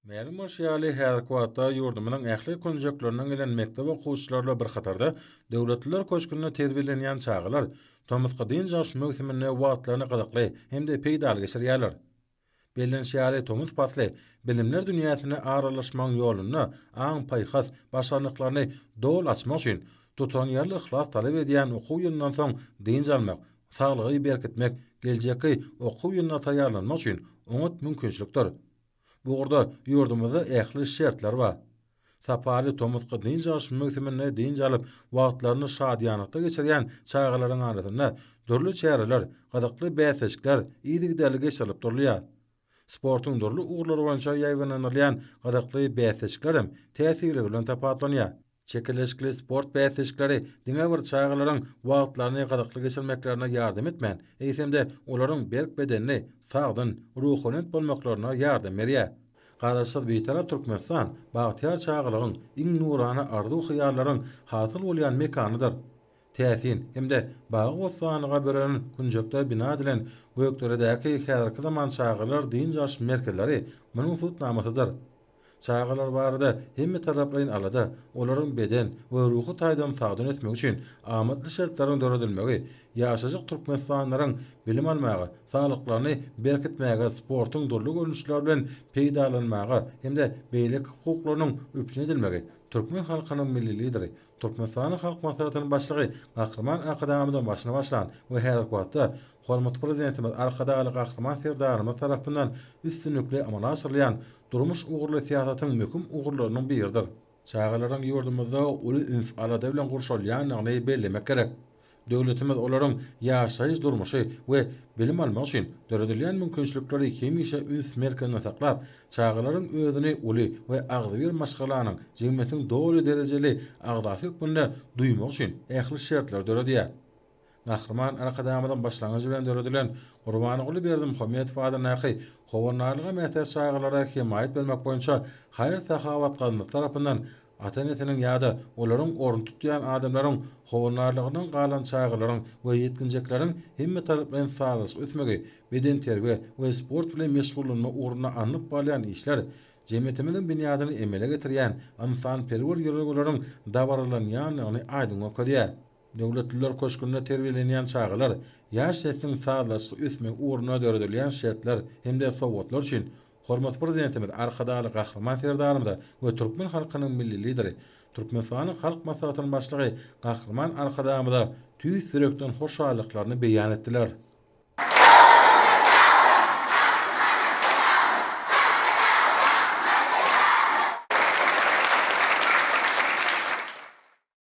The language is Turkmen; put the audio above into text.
Mälim bolşy ýaly, häzirki wagtda ýurdumyzyň ähli künjeklerinden gelen mekdep okuwçylary bilen bir hatarda, Döwletliler köşgünde terbiýelenýän çagalar tomusky dynç alyş möwsüminde wagtlaryny gyzykly hem-de peýdaly geçirýärler. Bellenişi ýaly, tomus pasly bilimler dünýäsine aralaşmagyň ýolunda aň-paýhas başarnyklaryny doly açmak üçin tutanýerli yhlas talap edýän okuw ýylyndan soň dynç almak, saglygy berkitmek, geljekki okuw ýylyna taýýarlanmak üçin oňat mümkinçilikdir. Bu ugurda ýurdumyzda ähli şertler bar. Sapaly tomusky dynç alyş möwsüminde dynç alyp, wagtlaryny şadyýanlykda geçirýän çagalaryň arasynda dürli çäreler, gyzykly bäsleşikler yzygiderli geçirilip durulýar. Sportuň dürli ugurlary boýunça ýaýbaňlandyrylýan gyzykly bäsleşikler hem täsirligi bilen tapawutlanýar. Çekeleşikli sport bäsleşikleri diňe bir çagalaryň wagtlaryny gyzykly geçirmeklerine ýardam etmän, eýsem-de, olaryň berk bedenli, sagdyn, ruhubelent bolmaklaryna ýardam berýär. Garaşsyz Bitarap Türkmenistan bagtyýar çagalygyň, iň nurana arzuw-hyýallaryň hasyl bolýan mekanydyr. Täsin hem-de bagy-bossanlyga bürenen künjekde bina edilen Gökderedäki häzirki zaman çagalar dynç alyş merkezleri munuň subutnamasydyr. Çagalar barada hemmetaraplaýyn alada, olaryň beden we ruhy taýdan sagdyn ösmegi üçin amatly şertleriň döredilmegi, ýaşajyk türkmenistanlylaryň bilim almaga, saglyklaryny berkitmäge, sportuň dürli görnüşleri bilen peýdalanmaga hem-de beýleki hukuklarynyň üpjün edilmegi türkmen halkynyň Milli Lideri, Türkmenistanyň Halk Maslahatynyň Başlygy Gahryman Arkadagymyzyň başyny başlan we häzirki wagtda hormatly Prezidentimiz Arkadagly Gahryman Serdarymyz tarapyndan üstünlikli amala aşyrylýan durmuş ugurly syýasatyň möhüm ugurlarynyň biridir. Çagalaryň ýurdumyzda uly üns-alada bilen gurşalýandygyny bellemek gerek. Döwletimiz olaryň ýaşaýyş-durmuşy we bilim almagy üçin döredilýän mümkinçilikleri hemişe üns merkezinde saklap, çagalaryň özüni uly we agzybir maşgalanyň, jemgyýetiň doly derejeli agzasy hökmünde duýmagy üçin ähli şertleri döredýär. Gahryman Arkadagymyzyň başlangyjy bilen döredilen Gurbanguly Berdimuhamedow adyndaky Howandarlyga mätäç çagalara hemaýat bermek boýunça haýyr-sahawat gaznasy tarapyndan ata-enesiniň ýa-da olaryň ornuny tutýan adamlaryň howandarlygyndan galan çagalaryň we ýetginjekleriň hemmetaraplaýyn sazlaşykly ösmegi, bedenterbiýe we sport bilen meşgullanma ugrunda alnyp barylýan işler jemgyýetimiziň binýadyny emele getirýän ynsanperwer ýörelgeleriň dabaralanýandygyny aýdyň görkezýär. Döwletliler köşgünde terbiýelenýän çagalar ýaş nesliň sazlaşykly ösmegi ugrunda döredilýän şertler hem-de sowgatlar üçin hormatly Prezidentimiz Arkadagly Gahryman Serdarymyza we türkmen halkynyň Milli Lideri, Türkmenistanyň Halk Maslahatynyň Başlygy Gahryman Arkadagymyza tüýs ýürekden hoşallyklaryny beýan etdiler.